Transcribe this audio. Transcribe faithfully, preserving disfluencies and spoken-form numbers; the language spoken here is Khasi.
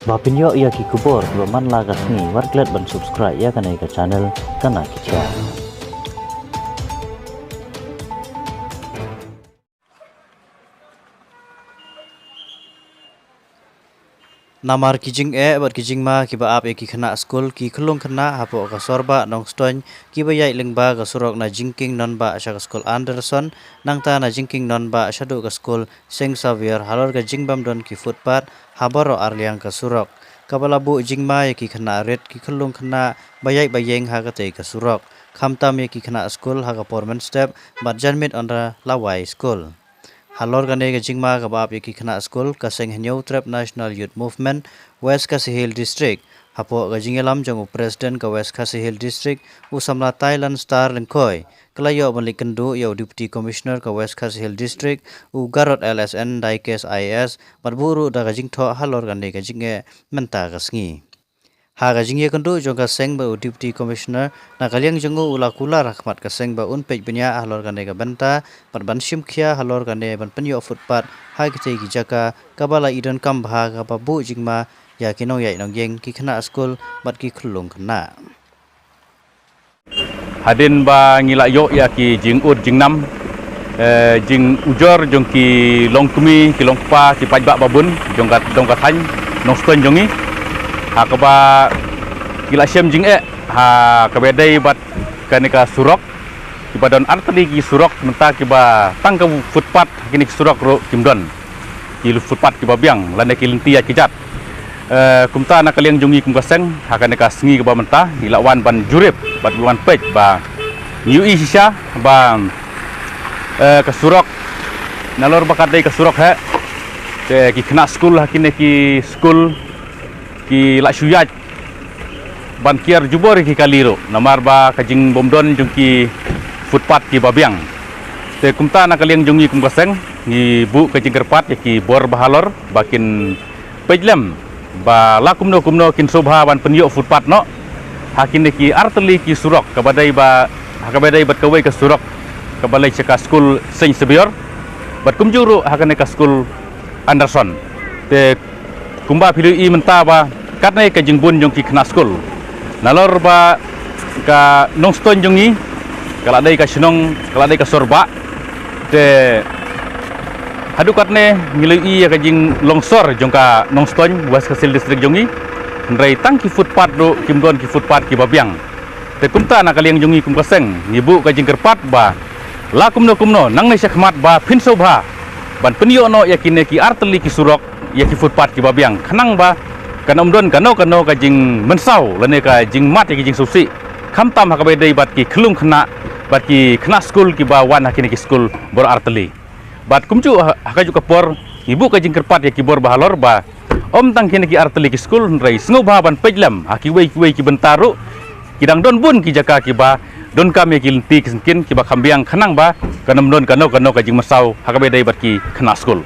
Ba pynïoh ïa ki khubor kiba man la ka sngi, wat klet ban subscribe ïa kane ka channel Kana Ki Khia. Namar ki jingeh bad ki jingma kiba ap ïa ki khynnah skul, ki khyllung khynnah hapoh ka Sorbah Nongstoiñ kiba ïaid lyngba ka surok na Jingkieng Nonbah sha ka skul Anderson, nangta na Jingkieng Nonbah shaduh ka skul Saint Xavier, halor ka jingbym don ki footpath ha baroh arliang ka surok, kaba la buh jingma ïa ki khynnah rit, ki khyllung khynnah ba ïaid ba ïeng ha katei ka surok, khamtam ïa ki khynnah skul ha ka por mynstep bad janmiet ynda la wai skul. Halor kane ka jingma kaba ap ïa ki khynnah skul, ka Seng Hynñiewtrep National Youth Movement West Khasi Hills District, hapoh ka jingïalam jong u President ka West Khasi Hills District, u samla Thailand Star Lyngkhoi, ka la ïoh ban leit kynduh ïa u Deputy Commissioner ka West Khasi Hills District, u Garod L S N Daikes I A S, bad buh ruh da ka jingthoh halor kane ka jingeh mynta ka sngi. Ha ka jingïakynduh jong ka seng bad u Deputy Commissioner, na ka liang jong u, u la kular ha khmat ka seng ba un peit bniah halor kane ka bynta bad ban shim khia halor kane ban pynïoh footpath ha kitei ki jaka kaba la i donkam bha, kaba buh jingma ïa ki nongïaid nongïeng, ki khynnah skul bad ki khyllung khynnah. Hadien ba ngi la ïoh ïa ki jingud jingnam, eh, jingujor jong ki longkmie, ki longkpa, ki paidbah babun jong ka, jong ka thaiñ Nongstoiñ jong ngi, ha kaba ngi la shem jingeh ha kaba dei bad kane ka surok, kiba don artylli ki surok, mynta kiba tang ka footpath, kine ki surok ruh kim don ki footpath kiba biang lane ki lynti ïaid kjat. Eh, kumta na ka liang jong ngi kum ka seng, ha kane ka sngi kaba mynta, ngi la wan ban jurip bad wan peit ba ngi ïohi shisha ba, eh, ka surok, nalor ba ka dei ka surok heh, te ki khynnah skul ha kine ki skul ki la shu ïaid ban kiar jubor ïa ki kali ruh, namar ba ka jingbymdon jong ki footpath kiba biang. Te kumta na ka liang jong ngi kum ka seng, ngi buh ka jingkyrpad ïa ki bor bahalor ba kin peit lem ba la kumno kumno kin sngewbha ban pynïoh footpath noh ha kine ki artylli ki surok, kaba dei ba, ha kaba dei bad kawei ka surok kaba leit sha ka skul Saint Xavier, bad kumjuh ruh ha kane ka skul Anderson. Te kumba phi la ïohi mynta ba katne ka jingbun jong ki khynnah skul, nalor ba ka Nongstoiñ jong ngi ka la dei ka shnong, ka la dei ka Sorbah. Te haduh katne ngi la ïohi ïa ka jinglongsor jong ka Nongstoiñ, West Khasi Hills District jong ngi, hynrei tang ki footpath ruh kim don ki footpath kiba biang. Te kumta na ka liang jong ngi kum ka seng, ngi buh ka jingkyrpad ba la kumno kumno nangne shakhmat ba phin sngewbha ban pynïoh noh ïa kine ki artylli ki surok, ïa ki footpath kiba biang, khnang ba kan ym don kano kano ka jingmynsaw lane ka jingmad ïa ki jingsngewsih, khamtam ha kaba dei bad ki khyllung khynnah bad ki khynnah skul kiba wan ha kine ki skul baroh artylli. Bad kumjuh ha, ha kajuh ka por, ngi buh ka jingkyrpad ïa ki bor bahalor ba ym tang kine ki artylli ki skul, hynrei sngewbha ban peit lem ha kiwei kiwei ki bynta ruh, ki dang don bun ki jaka kiba donkam ïa ki lynti ki syngkien kiba kham biang, khnang ba kan ym don kano kano ka jingmynsaw ha kaba dei bad ki khynnah skul.